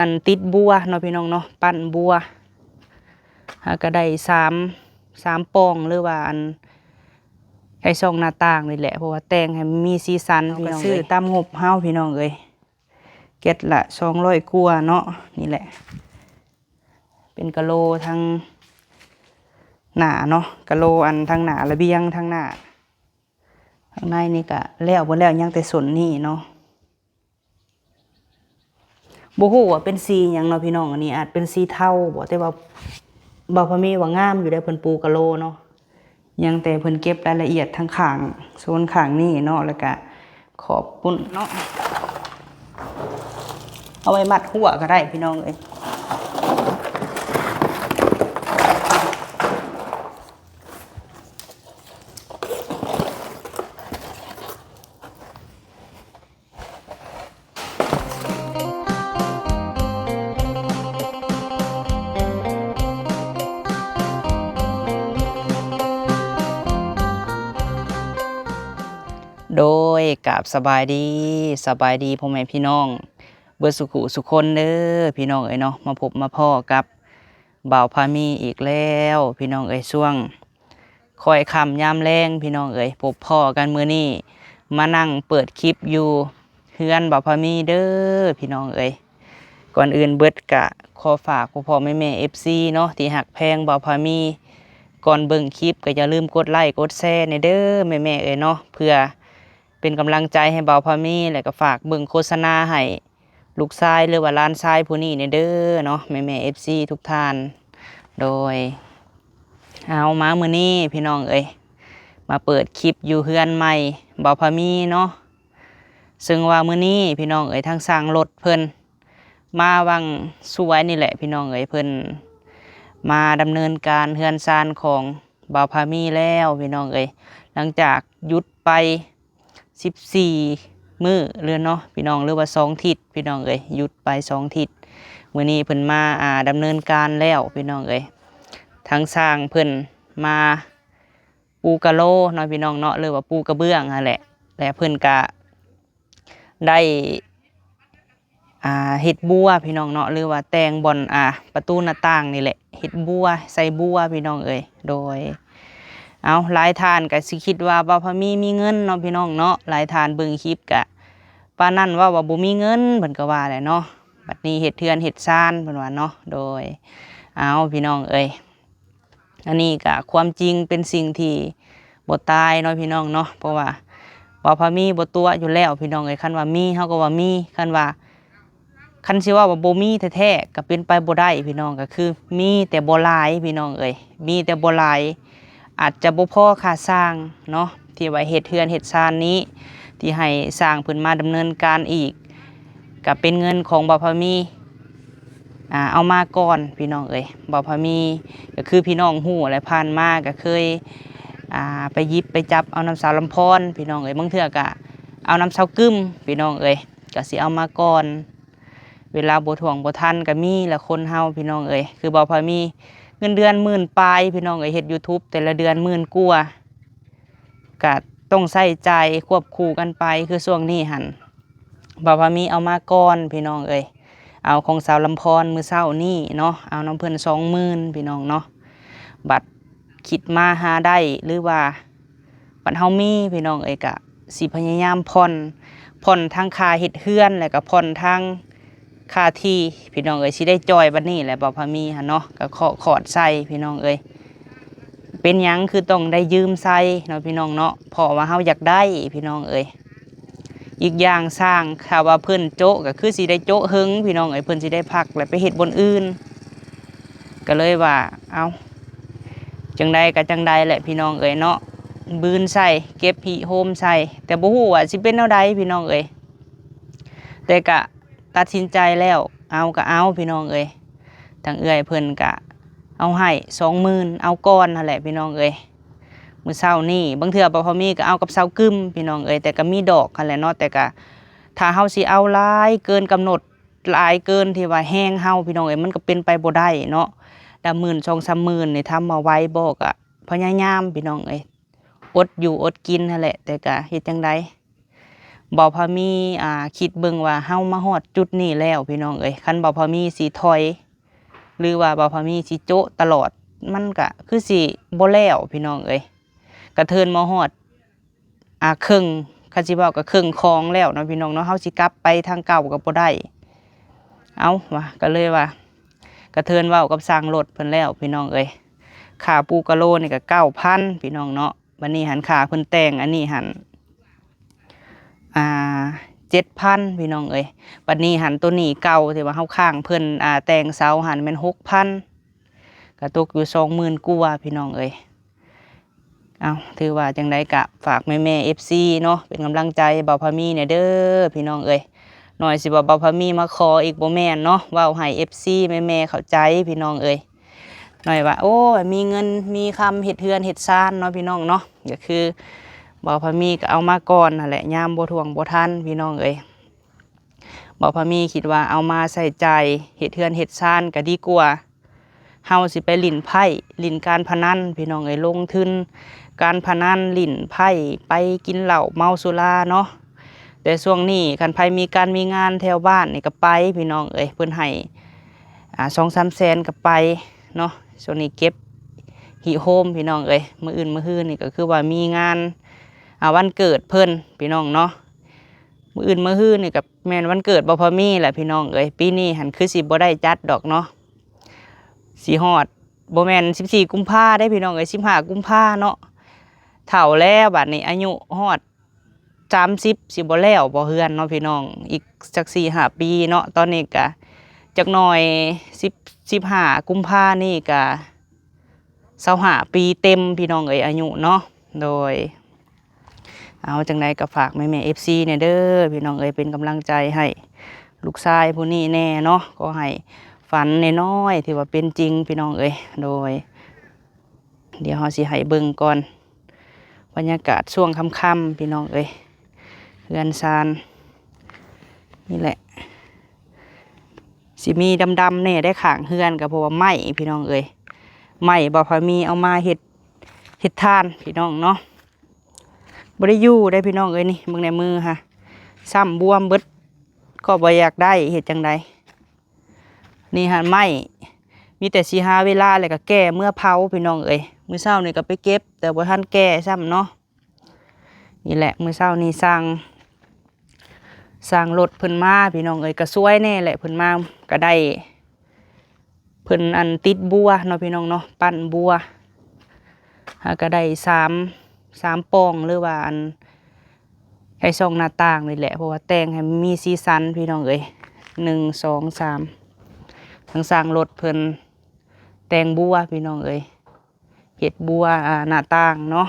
ອັນຕິດບົວເນາະພີ່ນ້ອງເນາະ ປັ້ນບົວ ເຮົາກໍໄດ້ສາມ ສາມປ່ອງ ຫຼືວ່າອັນໄຂຊ່ອງໜ້າຕ່າງນີ້ແຫຼະ ເພາະວ່າແຕ່ງໃຫ້ມັນມີສີສັນ ເຮົາກໍຊື້ຕາມງົບເຮົາພີ່ນ້ອງເອີຍ ແກັດລະສອງຮ້ອຍກວ່າເນາະ ນີ້ແຫຼະ ເປັນກະໂຫຼທາງໜ້າເນາະ ກະໂຫຼອັນທາງໜ້າ ລະບຽງທາງໜ້າ ທາງໃນນີ້ກະແລ້ວເບິດແລ້ວ ຍັງແຕ່ສົ້ນນີ້ເນາະ. ບໍ່ຮູ້ວ່າເປັນສີຫຍັງເນາະພີ່ນ້ອງ ອັນນີ້ອາດເປັນສີເທົາບໍ ແຕ່ວ່າບ່າວພາມີວ່າງາມຢູ່ເດ້ ເພິ່ນປູກະໂຫຼເນາະ ຍັງແຕ່ເພິ່ນເກັບລາຍລະອຽດທາງຂ້າງ ໂຊນຂ້າງນີ້ເນາະ ແລ້ວກະຂອບພຸ້ນເນາະ ເອົາໄວ້ມັດຮົ້ວກໍໄດ້ພີ່ນ້ອງເອີຍ. ໂດຍ ກາບສະບາຍດີ ສະບາຍດີພໍ່ແມ່ພີ່ນ້ອງເບິດສຸຂູສຸຄົນເດີພີ່ນ້ອງເອີຍເນາະ ມາພົບມາພໍ້ກັບບ່າວພາມີອີກແລ້ວພີ່ນ້ອງເອີຍ ຊ່ວງ ຄ່ອຍຄ່ຳຍາມແລງພີ່ນ້ອງເອີຍ ພົບພໍ້ກັນມື້ນີ້ ມານັ່ງເປີດຄລິບຢູ່ເຮືອນບ່າວພາມີເດີພີ່ນ້ອງເອີຍ. ກ່ອນອື່ນເບິດກະຂໍຝາກພໍ່ໆແມ່ໆ ເອັຟຊີ ເນາະ ທີ່ຮັກແພງບ່າວພາມີ ກ່ອນເບິ່ງຄລິບກໍຢ່າລືມກົດໄລ້ກົດແຊແດ່ເດີແມ່ໆເອີຍເນາະ ເພື່ອເປັນກຳລັງໃຈໃຫ້ບ່າວພາມີ ແລະກໍຝາກເບິ່ງໂຄສະນາໃຫ້ ລູກຊາຍ ຫຼືວ່າຫຼານຊາຍຜູ້ນີ້ແດ່ເດີເນາະ ແມ່ໆ ເອັຟຊີ ທຸກທ່ານ. ໂດຍ ເອົາ ມາມື້ນີ້ພີ່ນ້ອງເອີຍ ມາເປີດຄລິບຢູ່ເຮືອນໃໝ່ບ່າວພາມີເນາະ ເຊິ່ງວ່າມື້ນີ້ພີ່ນ້ອງເອີຍ ທາງຊ່າງລົດເພິ່ນມາຫວ່າງສວຍນີ້ແຫຼະພີ່ນ້ອງເອີຍ ເພິ່ນມາດຳເນີນການເຮືອນຊານຂອງບ່າວພາມີແລ້ວພີ່ນ້ອງເອີຍ ຫຼັງຈາກຢຸດໄປ ສິບສີ່ມື້ເລີຍເນາະພີ່ນ້ອງ ຫຼືວ່າສອງທິດພີ່ນ້ອງເອີຍ ຢຸດໄປສອງທິດ ມື້ນີ້ເພິ່ນມາ ອ່າ ດຳເນີນການແລ້ວພີ່ນ້ອງເອີຍ ທາງຊ່າງເພິ່ນມາປູກະໂຫຼເນາະພີ່ນ້ອງເນາະ ຫຼືວ່າປູກະເບື້ອງຫັ້ນແຫຼະ ແລະເພິ່ນກະໄດ້ ອ່າ ເຮັດບົວພີ່ນ້ອງເນາະ ຫຼືວ່າແຕ່ງບ່ອນ ອ່າ ປະຕູໜ້າຕ່າງນີ້ແຫຼະ ເຮັດບົວ ໃສ່ບົວພີ່ນ້ອງເອີຍ. ໂດຍ ເອົາ ຫຼາຍທ່ານກໍຊິຄິດວ່າບ່າວພາມີມີເງິນເນາະພີ່ນ້ອງເນາະ ຫຼາຍທ່ານເບິ່ງຄລິບກະປານນັ້ນ ເວົ້າວ່າບໍ່ມີເງິນ ເພິ່ນກໍວ່າແຫຼະເນາະ ບັດນີ້ເຮັດເຮືອນເຮັດຊານ ເພິ່ນວ່າເນາະ. ໂດຍ ເອົາ ພີ່ນ້ອງເອີຍ ອັນນີ້ກະຄວາມຈິງເປັນສິ່ງທີ່ບໍ່ຕາຍເນາະພີ່ນ້ອງເນາະ ເພາະວ່າບ່າວພາມີບໍ່ຕົວະຢູ່ແລ້ວພີ່ນ້ອງເອີຍ ຄັນວ່າມີເຮົາກໍວ່າມີ ຄັນວ່າ ຄັນຊິເວົ້າວ່າບໍ່ມີແທ້ໆກໍເປັນໄປບໍ່ໄດ້ພີ່ນ້ອງ ກໍຄືມີແຕ່ບໍ່ຫຼາຍພີ່ນ້ອງເອີຍ ມີແຕ່ບໍ່ຫຼາຍ ອາດຈະບໍ່ພໍຄ່າຊ່າງເນາະ ທີ່ວ່າເຮັດເຮືອນເຮັດຊານນີ້ ທີ່ໃຫ້ຊ່າງເພິ່ນມາດຳເນີນການອີກ ກໍເປັນເງິນຂອງບ່າວພາມີ ອ່າ ເອົາມາກ່ອນພີ່ນ້ອງເອີຍ. ບ່າວພາມີກໍຄືພີ່ນ້ອງຮູ້ແຫຼະ ຜ່ານມາກໍເຄີຍ ອ່າ ໄປຫຍິບໄປຈັບເອົານຳສາວລຳພອນພີ່ນ້ອງເອີຍ ບາງເທື່ອກໍເອົານຳສາວກຶມພີ່ນ້ອງເອີຍ ກໍຊິເອົາມາກ່ອນ ເວລາບໍ່ຖ້ວງບໍ່ທັນກໍມີແຫຼະຄົນເຮົາພີ່ນ້ອງເອີຍ. ຄືບ່າວພາມີເງິນເດືອນໝື່ນປາຍພີ່ນ້ອງເອີຍ ເຮັດ YouTube ແຕ່ລະເດືອນໝື່ນກວ່າ ກະຕ້ອງໃຊ້ຈ່າຍຄວບຄູ່ກັນໄປ ຄືຊ່ວງນີ້ຫັ້ນ ບ່າວພາມີເອົາມາກ່ອນພີ່ນ້ອງເອີຍ ເອົາຂອງສາວລຳພອນມື້ເຊົ້ານີ້ເນາະ ເອົານຳເພິ່ນສອງໝື່ນພີ່ນ້ອງເນາະ. ບັດຄິດມາຫາໄດ້ ຫຼືວ່າບັດເຮົາມີພີ່ນ້ອງເອີຍ ກະຊິພະຍາຍາມຜ່ອນ ຜ່ອນທັງຄ່າເຮັດເຮືອນ ແລ້ວກະຜ່ອນທັງ ຄ່າທີ່ພີ່ນ້ອງເອີຍ ຊິໄດ້ຈ່ອຍບັດນີ້ແຫຼະ ບ່າວພາມີຫັ້ນເນາະ ກໍເຄາະຂອດໃສ່ພີ່ນ້ອງເອີຍ. ເປັນຫຍັງຄືຕ້ອງໄດ້ຢືມໃຊ້ເນາະພີ່ນ້ອງເນາະ ເພາະວ່າເຮົາຢາກໄດ້ພີ່ນ້ອງເອີຍ. ອີກຢ່າງຊ່າງ ຖ້າວ່າເພິ່ນໂຈະກໍຄືຊິໄດ້ໂຈະເຫິງພີ່ນ້ອງເອີຍ ເພິ່ນຊິໄດ້ພັກ ແລ້ວໄປເຮັດບ່ອນອື່ນ ກໍເລີຍວ່າ ເອົາ ຈັ່ງໃດກໍຈັ່ງໃດແຫຼະພີ່ນ້ອງເອີຍເນາະ ບືນໃສ່ ເກັບຫິໂຮມໃສ່ ແຕ່ບໍ່ຮູ້ວ່າຊິເປັນແນວໃດພີ່ນ້ອງເອີຍ ແຕ່ກະ ຕັດສິນໃຈແລ້ວ ເອົາກໍເອົາພີ່ນ້ອງເອີຍ. ທາງເອື້ອຍເພິ່ນກະເອົາໃຫ້ສອງໝື່ນ ເອົາກ່ອນຫັ້ນແຫຼະພີ່ນ້ອງເອີຍ ມື້ເຊົ້ານີ້. ບາງເທື່ອບ່າວພາມີກໍເອົາກັບສາວກຶມພີ່ນ້ອງເອີຍ ແຕ່ກໍມີດອກຫັ້ນແຫຼະເນາະ ແຕ່ກະ ຖ້າເຮົາຊິເອົາຫຼາຍເກີນກຳນົດ ຫຼາຍເກີນທີ່ວ່າແຮງເຮົາພີ່ນ້ອງເອີຍ ມັນກໍເປັນໄປບໍ່ໄດ້ເນາະ. ລະໝື່ນ ສອງສາມໝື່ນນີ້ ຖາມວ່າໄວບໍ່ ກໍພະຍາຍາມພີ່ນ້ອງເອີຍ ອົດຢູ່ອົດກິນຫັ້ນແຫຼະ ແຕ່ກະເຮັດຈັ່ງໃດ. ບ່າວພາມີ ອ່າ ຄິດເບິ່ງວ່າເຮົາມາຮອດຈຸດນີ້ແລ້ວ ພີ່ນ້ອງເອີຍ, ຄັນບ່າວພາມີຊິຖອຍ ຫຼືວ່າບ່າວພາມີຊິໂຈະຕະຫຼອດ ມັນກະຄືຊິບໍ່ແລ້ວ ພີ່ນ້ອງເອີຍ. ກະເທີນມາຮອດ ອ່າ ເຄິ່ງ ຄັນຊິເວົ້າກະເຄິ່ງຂອງແລ້ວເນາະ ພີ່ນ້ອງເນາະ, ເຮົາຊິກັບໄປທາງເກົ່າກະບໍ່ໄດ້. ເອົາ ວ່າ ກະເລີຍວ່າ ກະເທີນເວົ້າກັບຊ່າງລົດເພິ່ນແລ້ວ ພີ່ນ້ອງເອີຍ. ຄ່າປູກະໂລນີ້ກະເກົ້າພັນ ພີ່ນ້ອງເນາະ, ບັດນີ້ຫັ້ນຄ່າເພິ່ນແຕ່ງອັນນີ້ຫັ້ນ ອ່າ ເຈັດພັນ ພີ່ນ້ອງເອີຍ. ບັດນີ້ຫັ້ນໂຕໜີ້ເກົ່າທີ່ວ່າເຮົາຄ້າງເພິ່ນ ອ່າ ແຕ່ງເສົາຫັ້ນແມ່ນຫົກພັນ ກະຕົກຢູ່ສອງໝື່ນກວ່າ ພີ່ນ້ອງເອີຍ. ເອົາ ຖືວ່າຈັ່ງໃດກະຝາກແມ່ໆ ເອັຟຊີ ເນາະ ເປັນກຳລັງໃຈບ່າວພາມີແດ່ເດີ ພີ່ນ້ອງເອີຍ. ໜ້ອຍຊິວ່າບ່າວພາມີມາຂໍອີກ ບໍ່ແມ່ນເນາະ, ເວົ້າໃຫ້ ເອັຟຊີ ແມ່ໆ ເຂົ້າໃຈ ພີ່ນ້ອງເອີຍ. ໜ້ອຍວ່າ ໂອ້ຍ ມີເງິນມີຄຳເຮັດເຮືອນເຮັດຊານເນາະ ພີ່ນ້ອງເນາະ, ກະຄືບ່າວພາມີກະເອົາມາກ່ອນຫັ້ນແຫຼະ ຍາມບໍ່ຖ້ວງບໍ່ທັນ ພີ່ນ້ອງເອີຍ. ບ່າວພາມີຄິດວ່າເອົາມາໃຊ້ຈ່າຍເຮັດເຮືອນເຮັດຊານກະດີກວ່າ ເຮົາຊິໄປຫຼິ້ນໄພ້ຫຼິ້ນການພະນັນ ພີ່ນ້ອງເອີຍ, ລົງທຶນການພະນັນ ຫຼິ້ນໄພ້ ໄປກິນເຫຼົ້າເມົາສຸລາເນາະ. ແຕ່ຊ່ວງນີ້ຄັນໃຜມີການມີງານແຖວບ້ານນີ້ກະໄປ ພີ່ນ້ອງເອີຍ, ເພິ່ນໃຫ້ ອ່າ ສອງສາມແສນກະໄປເນາະ. ຊ່ວງນີ້ເກັບຫິໂຮມ ພີ່ນ້ອງເອີຍ, ມື້ອື່ນມື້ຮືນີ້ກະຄືວ່າມີງານ ອ່າ ວັນເກີດເພິ່ນ ພີ່ນ້ອງເນາະ. ມື້ອື່ນມື້ຮືນີ້ກະແມ່ນວັນເກີດບ່າວພາມີແຫຼະ ພີ່ນ້ອງເອີຍ. ປີນີ້ຫັ້ນຄືຊິບໍ່ໄດ້ຈັດດອກເນາະ, ຊິຮອດ ບໍ່ແມ່ນສິບສີ່ກຸມພາເດ້ ພີ່ນ້ອງເອີຍ, ສິບຫ້າກຸມພາເນາະ. ເຖົ້າແລ້ວບາດນີ້ ອາຍຸຮອດສາມສິບ ຊິບໍ່ແລ້ວບໍ່ເຮືອນເນາະ ພີ່ນ້ອງ, ອີກຈັກສີ່ຫ້າປີເນາະ. ຕອນນີ້ກະຈັກໜ້ອຍ ສິບ ສິບຫ້າກຸມພານີ້ກະ ຊາວຫ້າປີເຕັມ ພີ່ນ້ອງເອີຍ ອາຍຸເນາະ. ໂດຍ ເອົາ ຈັ່ງໃດກະຝາກແມ່ໆ ເອັຟຊີ ແດ່ເດີ ພີ່ນ້ອງເອີຍ, ເປັນກຳລັງໃຈໃຫ້ລູກຊາຍຜູ້ນີ້ແດ່ເນາະ. ຂໍໃຫ້ຝັນນ້ອຍໆ ທີ່ວ່າເປັນຈິງ ພີ່ນ້ອງເອີຍ. ໂດຍ ດຽວເຮົາຊິໃຫ້ເບິ່ງກ່ອນ ບັນຍາກາດຊ່ວງຄ່ຳໆ ພີ່ນ້ອງເອີຍ, ເຮືອນຊານນີ້ແຫຼະ. ຊິມີດຳໆແດ່ໄດ້ຂ້າງເຮືອນ ກະເພາະວ່າໄມ້ ພີ່ນ້ອງເອີຍ, ໄມ້ບ່າວພາມີເອົາມາເຮັດ ເຮັດຖ່ານ ພີ່ນ້ອງເນາະ. ບໍ່ໄດ້ຢູ່ໄດ້ ພີ່ນ້ອງເອີຍ. ນີ້ເບິ່ງໃນມືຫາ ຊ້ຳບວມເບິດ ກໍບໍ່ຢາກໄດ້ ເຮັດຈັ່ງໃດ. ນີ້ຫັ້ນໄມ້ ມີແຕ່ຊິຫາເວລາ ແລ້ວກະແກ່ເມືອເຜົາ ພີ່ນ້ອງເອີຍ. ມື້ເຊົ້ານີ້ກະໄປເກັບ ແຕ່ບໍ່ທັນແກ່ຊ້ຳເນາະ. ນີ້ແຫຼະ ມື້ເຊົ້ານີ້ຊ່າງ ຊ່າງລົດເພິ່ນມາ ພີ່ນ້ອງເອີຍ, ກະສວຍແດ່ແຫຼະ ເພິ່ນມາກະໄດ້ ເພິ່ນອັນຕິດບົວເນາະ ພີ່ນ້ອງເນາະ, ປັ້ນບົວ ຫາກະໄດ້ສາມ ສາມປ່ອງ ຫຼືວ່າອັນ ໄຂຊ່ອງໜ້າຕ່າງນີ້ແຫຼະ ເພາະວ່າແຕ່ງໃຫ້ມັນມີສີສັນ ພີ່ນ້ອງເອີຍ. ໜຶ່ງ ສອງ ສາມ ທາງຊ່າງລົດເພິ່ນແຕ່ງບົວ ພີ່ນ້ອງເອີຍ. ເຮັດບົວ ອ່າ ໜ້າຕ່າງເນາະ.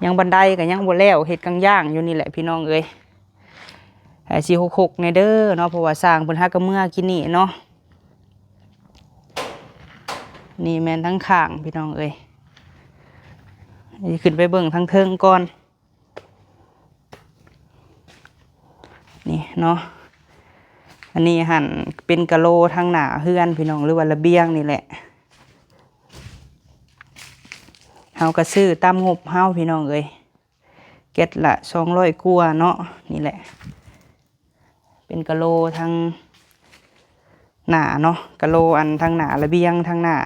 ຍັງບັນໄດກະຍັງບໍ່ແລ້ວ ເຮັດກາງຢ່າງຢູ່ນີ້ແຫຼະ ພີ່ນ້ອງເອີຍ. ໃຫ້ສີ່ຫົກຫົກແດ່ເດີເນາະ ເພາະວ່າຊ່າງເພິ່ນຫາກະເມືອກິນນີ້ເນາະ. ນີ້ແມ່ນທາງຂ້າງ ພີ່ນ້ອງເອີຍ, ຊິຂຶ້ນໄປເບິ່ງທາງເທິງກ່ອນ. ນີ້ເນາະ ອັນນີ້ຫັ້ນເປັນກະໂລທາງໜ້າເຮືອນ ພີ່ນ້ອງ ຫຼືວ່າລະບຽງນີ້ແຫຼະ. ເຮົາກະຊື້ຕາມງົບເຮົາ ພີ່ນ້ອງເອີຍ, ແກັດລະສອງຮ້ອຍກວ່າເນາະ. ນີ້ແຫຼະ ເປັນກະໂລທາງໜ້າເນາະ, ກະໂລອັນທາງໜ້າລະບຽງທາງໜ້າ.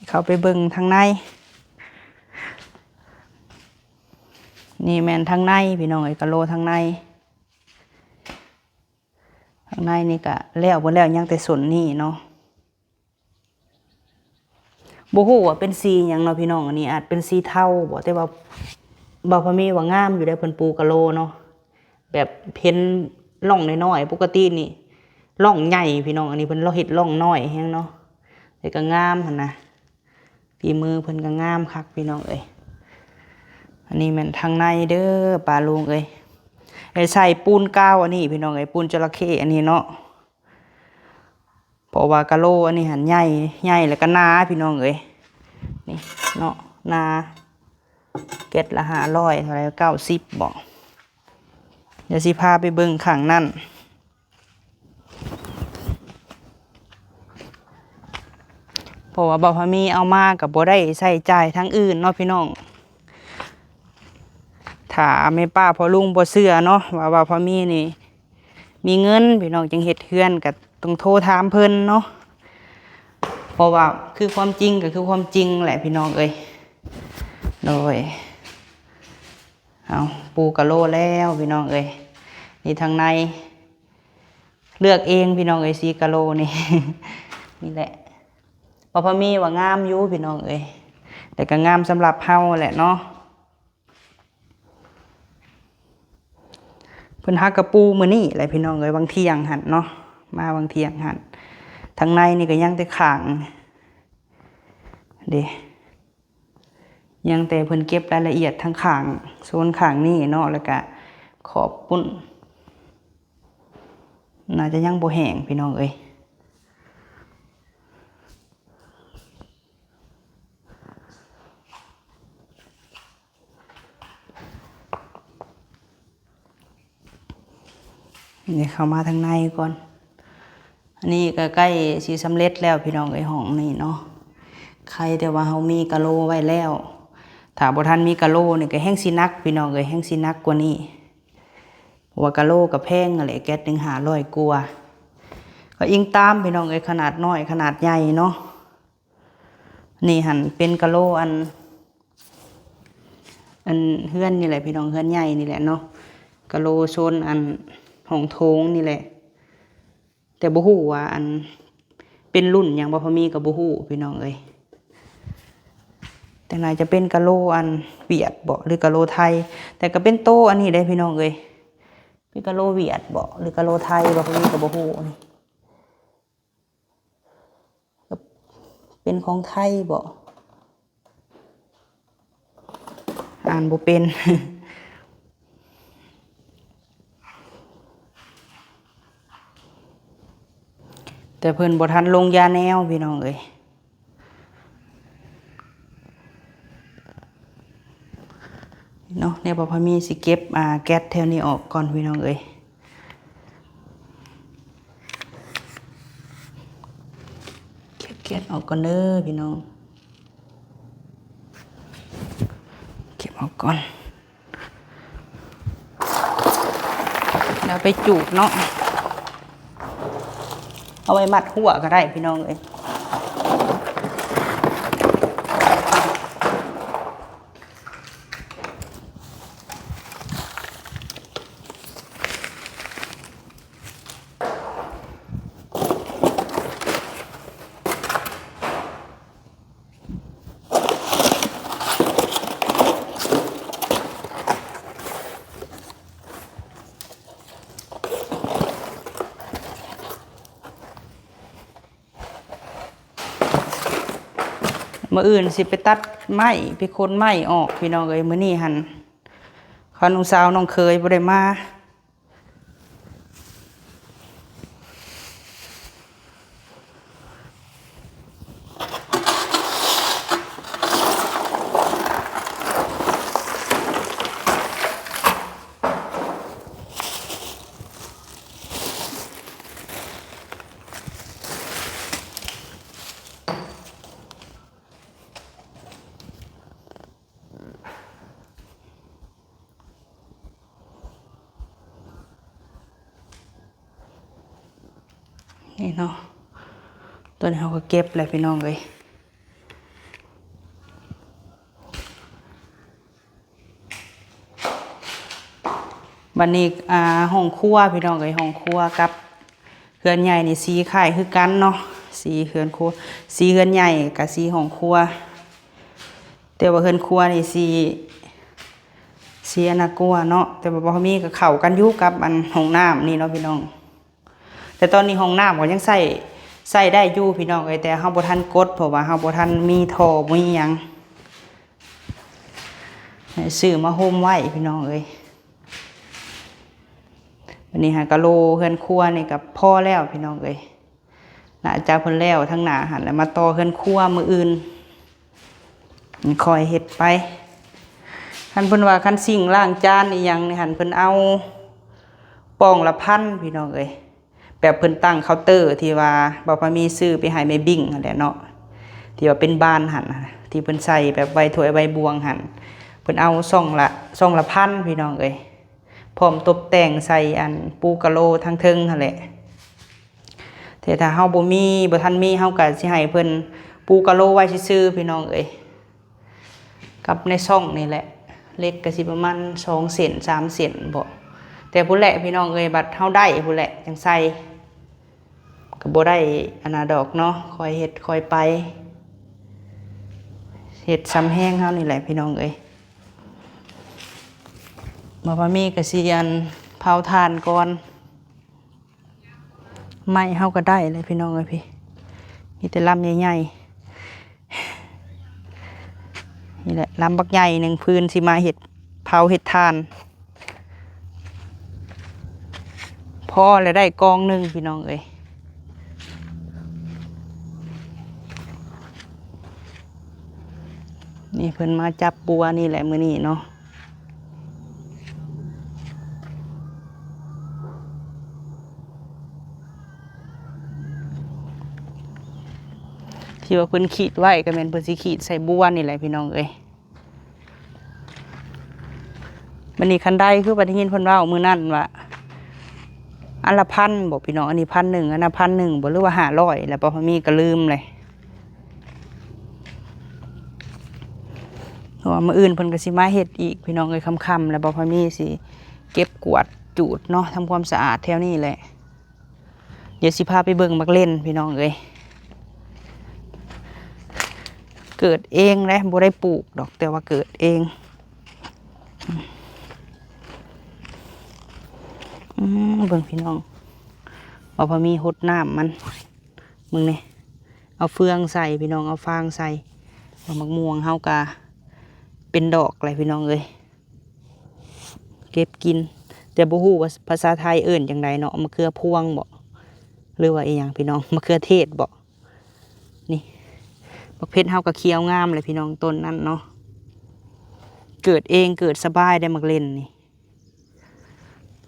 ເຂົ້າໄປເບິ່ງທາງໃນ. ນີ້ແມ່ນທາງໃນ ພີ່ນ້ອງເອີຍ, ກະໂລທາງໃນ. ທາງໃນນີ້ກະແລ້ວ ບໍ່ແລ້ວ ຍັງແຕ່ສົ້ນນີ້ເນາະ. ບໍ່ຮູ້ວ່າເປັນສີຫຍັງເນາະ ພີ່ນ້ອງ, ອັນນີ້ອາດເປັນສີເທົາບໍ, ແຕ່ວ່າບ່າວພາມີວ່າງາມຢູ່ເດ້ ເພິ່ນປູກະໂລເນາະ. ແບບເຫັນຮ່ອງນ້ອຍໆ, ປົກກະຕິນີ້ຮ່ອງໃຫຍ່ພີ່ນ້ອງ, ອັນນີ້ເພິ່ນເຮັດຮ່ອງນ້ອຍແຮງເນາະ, ແຕ່ກໍງາມຫັ້ນນະ, ຝີມືເພິ່ນກໍງາມຄັກພີ່ນ້ອງເອີຍ. ອັນນີ້ແມ່ນທາງໃນເດີປ້າລຸງເອີຍ, ໄດ້ໃສ່ປູນກາວອັນນີ້ພີ່ນ້ອງເອີຍ, ປູນຈະລະເຂ້ອັນນີ້ເນາະ. ເພາະວ່າກະໂລອັນນີ້ຫັ້ນໃຫຍ່, ໃຫຍ່ແລ້ວກໍໜາພີ່ນ້ອງເອີຍ, ນີ້ເນາະ, ໜາ. ແກັດລະຫ້າຮ້ອຍ ເທົ່າໃດ ເກົ້າສິບບໍ? ດຽວຊິພາໄປເບິ່ງຂ້າງນັ້ນ. ເພາະວ່າບ່າວພາມີເອົາມາກໍບໍ່ໄດ້ໃຊ້ຈ່າຍທາງອື່ນເນາະພີ່ນ້ອງ. ຖ້າແມ່ປ້າພໍ່ລຸງບໍ່ເຊື່ອເນາະ ວ່າບ່າວພາມີນີ້ມີເງິນ ພີ່ນ້ອງຈຶ່ງເຮັດເຮືອນ ກໍຕ້ອງໂທຖາມເພິ່ນເນາະ. ເພາະວ່າຄືຄວາມຈິງກໍຄືຄວາມຈິງແຫຼະພີ່ນ້ອງເອີຍ. ໂດຍ ເອົາ ປູກະໂລແລ້ວພີ່ນ້ອງເອີຍ. ນີ້ທາງໃນ ເລືອກເອງພີ່ນ້ອງເອີຍ ສີກະໂລນີ້ ນີ້ແຫຼະ. ບ່າວພາມີວ່າງາມຢູ່ພີ່ນ້ອງເອີຍ ແຕ່ກໍງາມສຳລັບເຮົາແຫຼະເນາະ. ເພິ່ນຫາກະປູມື້ນີ້ແຫຼະພີ່ນ້ອງເອີຍ ຫວ່າງທ່ຽງຫັ້ນເນາະ ມາຫວ່າງທ່ຽງຫັ້ນ. ທາງໃນນີ້ກໍຍັງແຕ່ຂ້າງເດ້ ຍັງແຕ່ເພິ່ນເກັບລາຍລະອຽດທາງຂ້າງ ໂຊນຂ້າງນີ້ເນາະ ແລ້ວກະຂອບປຸ້ນ ໜ້າຈະຍັງບໍ່ແຫ້ງພີ່ນ້ອງເອີຍ. ນີ້ເຂົ້າມາທາງໃນກ່ອນ. ອັນນີ້ກໍໃກ້ຊິສຳເລັດແລ້ວພີ່ນ້ອງເອີຍ ຫ້ອງນີ້ເນາະ. ໄຄແຕ່ວ່າເຮົາມີກະໂລໄວ້ແລ້ວ ຖ້າບໍ່ທັນມີກະໂລນີ້ກໍແຮ່ງຊິໜັກພີ່ນ້ອງເອີຍ ແຮ່ງຊິໜັກກວ່ານີ້. ເພາະວ່າກະໂລກໍແພງຫັ້ນແຫຼະ ແກັດໜຶ່ງຫ້າຮ້ອຍກວ່າ. ກໍອີງຕາມພີ່ນ້ອງເອີຍ ຂະໜາດນ້ອຍຂະໜາດໃຫຍ່ເນາະ. ນີ້ຫັ້ນເປັນກະໂລອັນ ອັນເຮືອນນີ້ແຫຼະພີ່ນ້ອງ ເຮືອນໃຫຍ່ນີ້ແຫຼະເນາະ. ກະໂລໂຊນອັນຫ້ອງໂຖງນີ້ແຫຼະ ແຕ່ບໍ່ຮູ້ວ່າອັນເປັນລຸ້ນຫຍັງ ບ່າວພາມີກໍບໍ່ຮູ້ພີ່ນ້ອງເອີຍ. ແຕ່ໜ້າຈະເປັນກະໂລອັນຫວຽດບໍ ຫຼືກະໂລໄທ ແຕ່ກໍເປັນໂຕອັນນີ້ເດ້ພີ່ນ້ອງເອີຍ. ເປັນກະໂລຫວຽດບໍ ຫຼືກະໂລໄທ ບ່າວພາມີກໍບໍ່ຮູ້. ເປັນຂອງໄທບໍ ອ່ານບໍ່ເປັນ. ແຕ່ເພິ່ນບໍ່ທັນລົງຢາແນວພີ່ນ້ອງເອີຍ. ເນາະ ແນວບ່າວພາມີຊິເກັບ ອ່າ ແກັດແຖວນີ້ອອກກ່ອນພີ່ນ້ອງເອີຍ. ເກັບແກັດອອກກ່ອນເດີພີ່ນ້ອງ ເກັບອອກກ່ອນ. ແລ້ວໄປຈູດເນາະ ເອົາໄວ້ມັດຮົ້ວກໍໄດ້ພີ່ນ້ອງເອີຍ. ມື້ອື່ນຊິໄປຕັດໄມ້ ໄປຂົນໄມ້ອອກພີ່ນ້ອງເອີຍ. ມື້ນີ້ຫັ້ນ ຂ້ານ້ອງສາວນ້ອງເຂີຍບໍ່ໄດ້ມາ. ນີ້ເນາະ ຕົວນີ້ເຮົາກໍເກັບແລ້ວພີ່ນ້ອງເອີຍ. ບັດນີ້ ອ່າ ຫ້ອງຄົວພີ່ນ້ອງເອີຍ ຫ້ອງຄົວກັບເຮືອນໃຫຍ່ນີ້ສີຄ້າຍຄືກັນເນາະ ສີເຮືອນຄົວ ສີເຮືອນໃຫຍ່ກັບສີຫ້ອງຄົວ. ແຕ່ວ່າເຮືອນຄົວນີ້ສີ ສີອັນນາກົວເນາະ ແຕ່ວ່າບໍ່ມີກໍເຂົ້າກັນຢູ່ກັບອັນຫ້ອງນ້ຳນີ້ເນາະພີ່ນ້ອງ. ແຕ່ຕອນນີ້ຫ້ອງນ້ຳກໍຍັງໃຊ້ ໃຊ້ໄດ້ຢູ່ພີ່ນ້ອງເອີຍ ແຕ່ເຮົາບໍ່ທັນກົດ ເພາະວ່າເຮົາບໍ່ທັນມີທໍ່ມີຫຍັງ ຊື້ມາໂຮມໄວ້ພີ່ນ້ອງເອີຍ. ບັດນີ້ຫາກະໂລເຮືອນຄົວນີ້ກໍພໍແລ້ວພີ່ນ້ອງເອີຍ. ໜ້າຈະເພິ່ນແລ້ວທາງໜ້າຫັ້ນ ແລ້ວມາຕໍ່ເຮືອນຄົວມື້ອື່ນ ຄ່ອຍເຮັດໄປ. ຄັນເພິ່ນວ່າຄັນຊິງລ້າງຈານອີ່ຫຍັງນີ້ຫັ້ນ ເພິ່ນເອົາປ່ອງລະພັນພີ່ນ້ອງເອີຍ. ແບບເພິ່ນຕັ້ງເຄົາເຕີທີ່ວ່າບ່າວພາມີຊື້ໄປໃຫ້ແມ່ບິ້ງຫັ້ນແຫຼະເນາະ. ທີ່ວ່າເປັນບານຫັ້ນນະ ທີ່ເພິ່ນໃສ່ແບບໄວ້ຖ້ວຍໄວ້ບ່ວງຫັ້ນ ເພິ່ນເອົາຊ່ອງລະ ຊ່ອງລະພັນພີ່ນ້ອງເອີຍ ພ້ອມຕົບແຕ່ງໃສ່ອັນປູກະໂລທາງເທິງຫັ້ນແຫຼະ. ແຕ່ຖ້າເຮົາບໍ່ມີ ບໍ່ທັນມີ ເຮົາກໍຊິໃຫ້ເພິ່ນປູກະໂລໄວ້ຊື່ໆ ພີ່ນ້ອງເອີຍ. ກັບໃນຊ່ອງນີ້ແຫຼະ ເຫຼັກກໍຊິປະມານສອງເສັ້ນ ສາມເສັ້ນບໍ ແຕ່ພຸ້ນແຫຼະພີ່ນ້ອງເອີຍ ບັດເຮົາໄດ້ພຸ້ນແຫຼະຈັ່ງໃສ່ ກໍບໍ່ໄດ້ອັນນາດອກເນາະ ຄ່ອຍເຮັດຄ່ອຍໄປ ເຮັດສ່ຳແຮງເຮົານີ້ແຫຼະພີ່ນ້ອງເອີຍ. ບໍ່ພາມີກໍຊິອັນເຜົາຖ່ານກ່ອນ. ໄມ້ເຮົາກໍໄດ້ແລ້ວພີ່ນ້ອງເອີຍ ພີ້ ມີແຕ່ລຳໃຫຍ່ໆ ນີ້ແຫຼະ ລຳບັກໃຫຍ່ໜຶ່ງພື້ນ ຊິມາເຮັດ ເຜົາເຮັດຖ່ານ ພໍແລ້ວ ໄດ້ກອງໜຶ່ງພີ່ນ້ອງເອີຍ. ນີ້ເພິ່ນມາຈັບບົວນີ້ແຫຼະມື້ນີ້ເນາະ ທີ່ວ່າເພິ່ນຂີດໄວ້ ກໍແມ່ນເພິ່ນຊິຂີດໃສ່ບົວນີ້ແຫຼະພີ່ນ້ອງເອີຍ. ບັດນີ້ຄັນໄດ້ ຄືວ່າໄດ້ຍິນເພິ່ນເວົ້າມື້ນັ້ນວ່າ ອັນລະພັນບໍພີ່ນ້ອງ ອັນນີ້ພັນໜຶ່ງ ອັນນັ້ນພັນໜຶ່ງບໍ ຫຼືວ່າຫ້າຮ້ອຍ ແລ້ວບໍ່ພາມີກໍລືມເລີຍ. ເພາະວ່າມື້ອື່ນເພິ່ນກໍຊິມາເຮັດອີກພີ່ນ້ອງເອີຍ ຄ່ຳໆ ແລ້ວບໍ່ພາມີຊິເກັບກວາດຈູດເນາະ ທຳຄວາມສະອາດແຖວນີ້ແຫຼະ. ດຽວຊິພາໄປເບິ່ງໝາກເລັ່ນພີ່ນ້ອງເອີຍ ເກີດເອງເດ້ ບໍ່ໄດ້ປູກດອກ ແຕ່ວ່າເກີດເອງ. ອືມ ເບິ່ງພີ່ນ້ອງ ວ່າພໍມີຫົດນ້ຳມັນ ເບິ່ງນີ້ ເອົາເຟືອງໃສ່ພີ່ນ້ອງ ເອົາຟາງໃສ່ ໝາກມ່ວງເຮົາກະເປັນດອກແລ້ວພີ່ນ້ອງເອີຍ. ເກັບກິນ ແຕ່ບໍ່ຮູ້ວ່າພາສາໄທເອີ້ນຈັ່ງໃດເນາະ ມະເຂືອພວງບໍ ຫຼືວ່າອີ່ຫຍັງພີ່ນ້ອງ ມະເຂືອເທດບໍ. ນີ້ ໝາກເຜັດເຮົາກໍຂຽວງາມແຫຼະພີ່ນ້ອງ ຕົ້ນນັ້ນເນາະ ເກີດເອງ ເກີດສະບາຍໄດ໋ໝາກເລັ່ນນີ້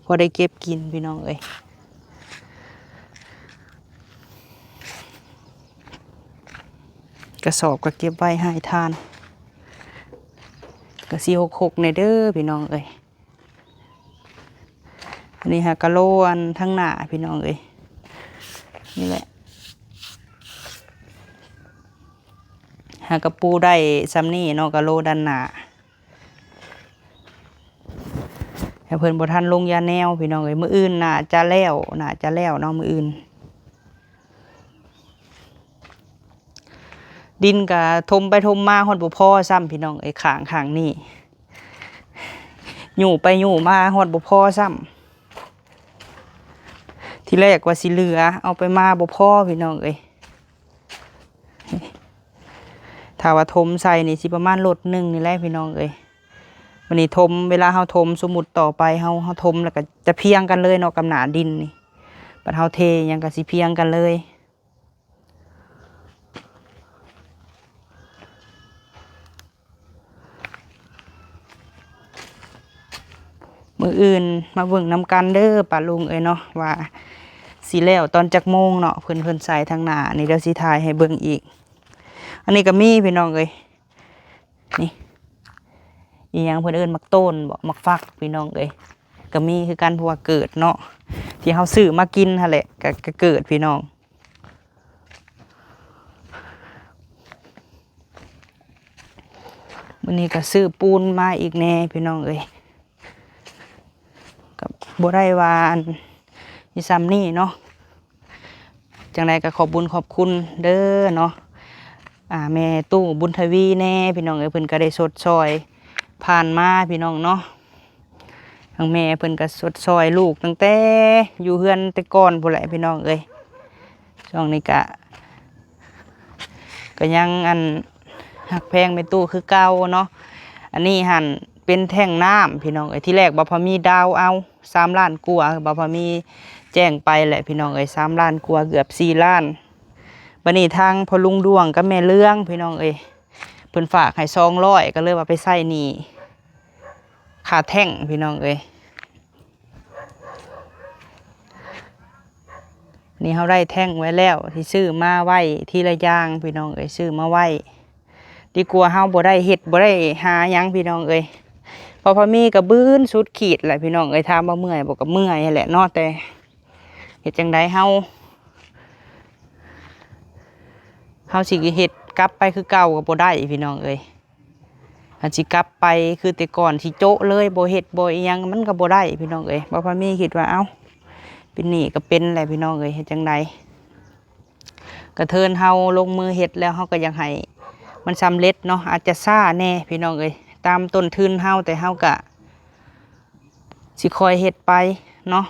ພໍໄດ້ເກັບກິນພີ່ນ້ອງເອີຍ. ກະສອບກໍເກັບໄວ້ໃຫ້ທານ ກະຊິຫົກໆ ແດ່ເດີພີ່ນ້ອງເອີຍ. ອັນນີ້ຫາກະໂລອັນທາງໜ້າພີ່ນ້ອງເອີຍ ນີ້ແຫຼະ ຫາກະປູໄດ້ຊ່ຳນີ້ເນາະ ກະໂລດ້ານໜ້າ. ແຕ່ເພິ່ນບໍ່ທັນລົງຢາແນວພີ່ນ້ອງເອີຍ ມື້ອື່ນໜ້າຈະແລ້ວ ໜ້າຈະແລ້ວເນາະ ມື້ອື່ນ. ດິນກະຖົມໄປຖົມມາຮອດບໍ່ພໍຊ້ຳພີ່ນ້ອງເອີຍ ຂ້າງ ຂ້າງນີ້ ຍູ້ໄປຍູ້ມາຮອດບໍ່ພໍຊ້ຳ. ທີແລກວ່າຊິເຫຼືອ ເອົາໄປມາບໍ່ພໍພີ່ນ້ອງເອີຍ. ຖ້າວ່າຖົມໃສ່ນີ້ຊິປະມານລົດໜຶ່ງນີ້ແຫຼະພີ່ນ້ອງເອີຍ. ບັດນີ້ຖົມ ເວລາເຮົາຖົມ ສົມມຸດຕໍ່ໄປເຮົາ ເຮົາຖົມແລ້ວກໍຈະພຽງກັນເລີຍເນາະ ກັບໜ້າດິນນີ້ ບັດເຮົາເທຫຍັງກໍຊິພຽງກັນເລີຍ. ມື້ອື່ນມາເບິ່ງນຳກັນເດີປ້າລຸງເອີຍເນາະ ວ່າຊິແລ້ວຕອນຈັກໂມງເນາະ ເພິ່ນ ເພິ່ນໃສ່ທາງໜ້ານີ້ ດຽວຊິຖ່າຍໃຫ້ເບິ່ງອີກ. ອັນນີ້ກໍມີພີ່ນ້ອງເອີຍ ນີ້ ອີ່ຫຍັງເພິ່ນເອີ້ນ ໝາກໂຕນບໍ ໝາກຝັກ ພີ່ນ້ອງເອີຍ ກໍມີຄືກັນ ເພາະວ່າເກີດເນາະ ທີ່ເຮົາຊື້ມາກິນຫັ້ນແຫຼະ ກໍ ກໍເກີດພີ່ນ້ອງ. ມື້ນີ້ກໍຊື້ປູນມາອີກແດ່ພີ່ນ້ອງເອີຍ ກໍບໍ່ໄດ້ວ່າອັນ ມີຊ່ຳນີ້ເນາະ. ຈັ່ງໃດກໍຂອບບຸນຂອບຄຸນເດີເນາະ ອ່າ ແມ່ຕູ້ບຸນທະວີແດ່ພີ່ນ້ອງເອີຍ ເພິ່ນກໍໄດ້ຊົດຊ່ອຍຜ່ານມາພີ່ນ້ອງເນາະ. ທາງແມ່ເພິ່ນກໍຊົດຊ່ອຍລູກຕັ້ງແຕ່ຢູ່ເຮືອນແຕ່ກ່ອນພຸ້ນແຫຼະພີ່ນ້ອງເອີຍ. ຊ່ວງນີ້ກະ ກໍຍັງອັນ ຮັກແພງແມ່ຕູ້ຄືເກົ່າເນາະ. ອັນນີ້ຫັ້ນເປັນແທ້ງນ້ຳພີ່ນ້ອງເອີຍ ທີແລກບ່າວພາມີດາວເອົາ ສາມລ້ານກວ່າ ບ່າວພາມີແຈ້ງໄປແຫຼະພີ່ນ້ອງເອີຍ ສາມລ້ານກວ່າ ເກືອບສີ່ລ້ານ. ບັດນີ້ທາງພໍ່ລຸງດວງກັບແມ່ເຫຼືອງພີ່ນ້ອງເອີຍ ເພິ່ນຝາກໃຫ້ສອງຮ້ອຍ ກໍເລີຍວ່າໄປໃຊ້ໜີ້ຄ່າແທ້ງພີ່ນ້ອງເອີຍ. ນີ້ເຮົາໄດ້ແທ່ງໄວ້ແລ້ວ ທີ່ຊື້ມາໄວ້ທີລະຢ່າງພີ່ນ້ອງເອີຍ ຊື້ມາໄວ້ ດີກວ່າເຮົາບໍ່ໄດ້ເຮັດ ບໍ່ໄດ້ຫາຫຍັງພີ່ນ້ອງເອີຍ ເພາະພາມີກໍບືນສຸດຂີດແຫຼະພີ່ນ້ອງເອີຍ ຖາມວ່າເມື່ອຍບໍ່ ກໍເມື່ອຍຫັ້ນແຫຼະເນາະ ແຕ່ເຮັດຈັ່ງໃດ ເຮົາ ເຮົາຊິເຮັດກັບໄປຄືເກົ່າກໍບໍ່ໄດ້ພີ່ນ້ອງເອີຍ ຄັນຊິກັບໄປຄືແຕ່ກ່ອນ ຊິໂຈະເລີຍ ບໍ່ເຮັດບໍ່ອີ່ຫຍັງ ມັນກໍບໍ່ໄດ້ພີ່ນ້ອງເອີຍ ບໍ່ພາມີຄິດວ່າ ເອົ້າ ເປັນໜີ້ກໍເປັນແຫຼະພີ່ນ້ອງເອີຍ ເຮັດຈັ່ງໃດ ກະເທີນເຮົາລົງມືເຮັດແລ້ວ ເຮົາກໍຢາກໃຫ້ມັນສຳເລັດເນາະ ອາດຈະຊ້າແດ່ພີ່ນ້ອງເອີຍ ຕາມຕົ້ນທຶນເຮົາ ແຕ່ເຮົາກະຊິຄ່ອຍເຮັດໄປເນາະ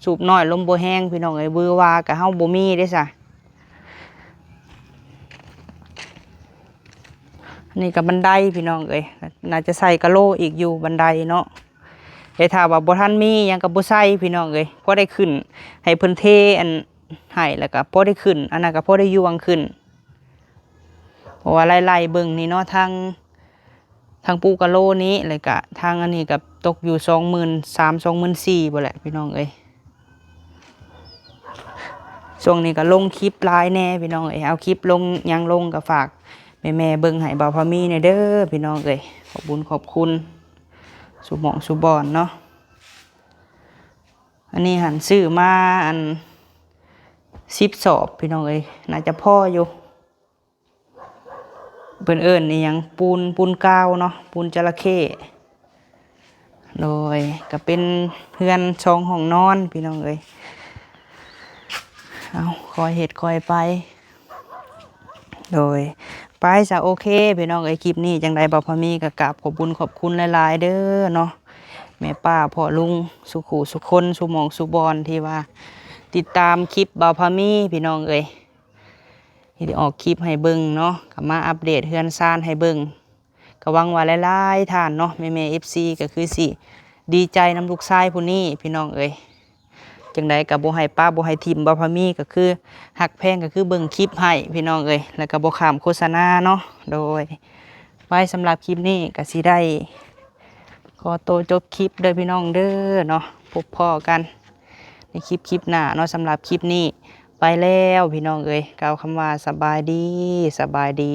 ສູບນ້ອຍລົມບໍ່ແຮງພີ່ນ້ອງເອີຍ ວືຫວາກະເຮົາບໍ່ມີເດ້ຊະ ອັນນີ້ກໍບັນໄດພີ່ນ້ອງເອີຍ ໜ້າຈະໃສ່ກະໂລອີກຢູ່ບັນໄດເນາະ ແຕ່ຖ້າວ່າບໍ່ທັນມີຫຍັງກໍບໍ່ໃສ່ພີ່ນ້ອງເອີຍ ພໍໄດ້ຂຶ້ນ ໃຫ້ເພິ່ນເທອັນໃຫ້ ແລ້ວກໍພໍໄດ້ຂຶ້ນ ອັນນັ້ນກໍພໍໄດ້ຍ່ວງຂຶ້ນ ເພາະວ່າໄລ່ໆເບິ່ງນີ້ເນາະ ທາງ ທາງປູກະໂລນີ້ ແລ້ວກະທາງອັນນີ້ກໍຕົກຢູ່ສອງໝື່ນສາມ ສອງໝື່ນສີ່ພຸ້ນແຫຼະພີ່ນ້ອງເອີຍ ຊ່ວງນີ້ກໍລົງຄລິບຫຼາຍແດ່ພີ່ນ້ອງເອີຍ ເອົາຄລິບລົງຫຍັງລົງ ກໍຝາກແມ່ໆເບິ່ງໃຫ້ບ່າວພາມີແດ່ເດີພີ່ນ້ອງເອີຍ ຂອບບຸນຂອບຄຸນສູ່ໝ່ອງສູ່ບ່ອນເນາະ ອັນນີ້ຫັ້ນຊື້ມາອັນສິບສອບພີ່ນ້ອງເອີຍ ໜ້າຈະພໍຢູ່ ເພິ່ນເອີ້ນອີ່ຫຍັງ ປູນ ປູນກາວເນາະ ປູນຈະລະເຂ້ ໂດຍ ກໍເປັນເຮືອນສອງຫ້ອງນອນພີ່ນ້ອງເອີຍ ເອົາ ຄ່ອຍເຮັດຄ່ອຍໄປ ໂດຍ ໄປຊະ ໂອເຄພີ່ນ້ອງເອີຍ ຄລິບນີ້ຈັ່ງໃດ ບ່າວພາມີກໍກາບຂອບບຸນຂອບຄຸນຫຼາຍໆເດີເນາະ ແມ່ປ້າພໍ່ລຸງ ສູ່ຄູ່ສູ່ຄົນ ສູ່ໝ່ອງສູ່ບ່ອນ ທີ່ວ່າຕິດຕາມຄລິບບ່າວພາມີພີ່ນ້ອງເອີຍ ທີ່ໄດ້ອອກຄລິບໃຫ້ເບິ່ງເນາະ ກໍມາອັບເດດເຮືອນຊານໃຫ້ເບິ່ງ ກໍຫວັງວ່າຫຼາຍໆທ່ານເນາະ ແມ່ໆເອັຟຊີ ກໍຄືຊິດີໃຈນຳລູກຊາຍຜູ້ນີ້ພີ່ນ້ອງເອີຍ ຈັ່ງໃດກໍບໍ່ໃຫ້ປະບໍ່ໃຫ້ຖິ້ມ ບ່າວພາມີກໍຄືຮັກແພງ ກໍຄືເບິ່ງຄລິບໃຫ້ພີ່ນ້ອງເອີຍ ແລ້ວກໍບໍ່ຂ້າມໂຄສະນາເນາະ ໂດຍ ໄວ້ສຳລັບຄລິບນີ້ກໍຊິໄດ້ຂໍໂຕຈົບຄລິບເດີພີ່ນ້ອງເດີເນາະ ພົບພໍ້ກັນໃນຄລິບ ຄລິບໜ້າເນາະ ສຳລັບຄລິບນີ້ໄປແລ້ວພີ່ນ້ອງເອີຍ ກ່າວຄຳວ່າສະບາຍດີ ສະບາຍດີ.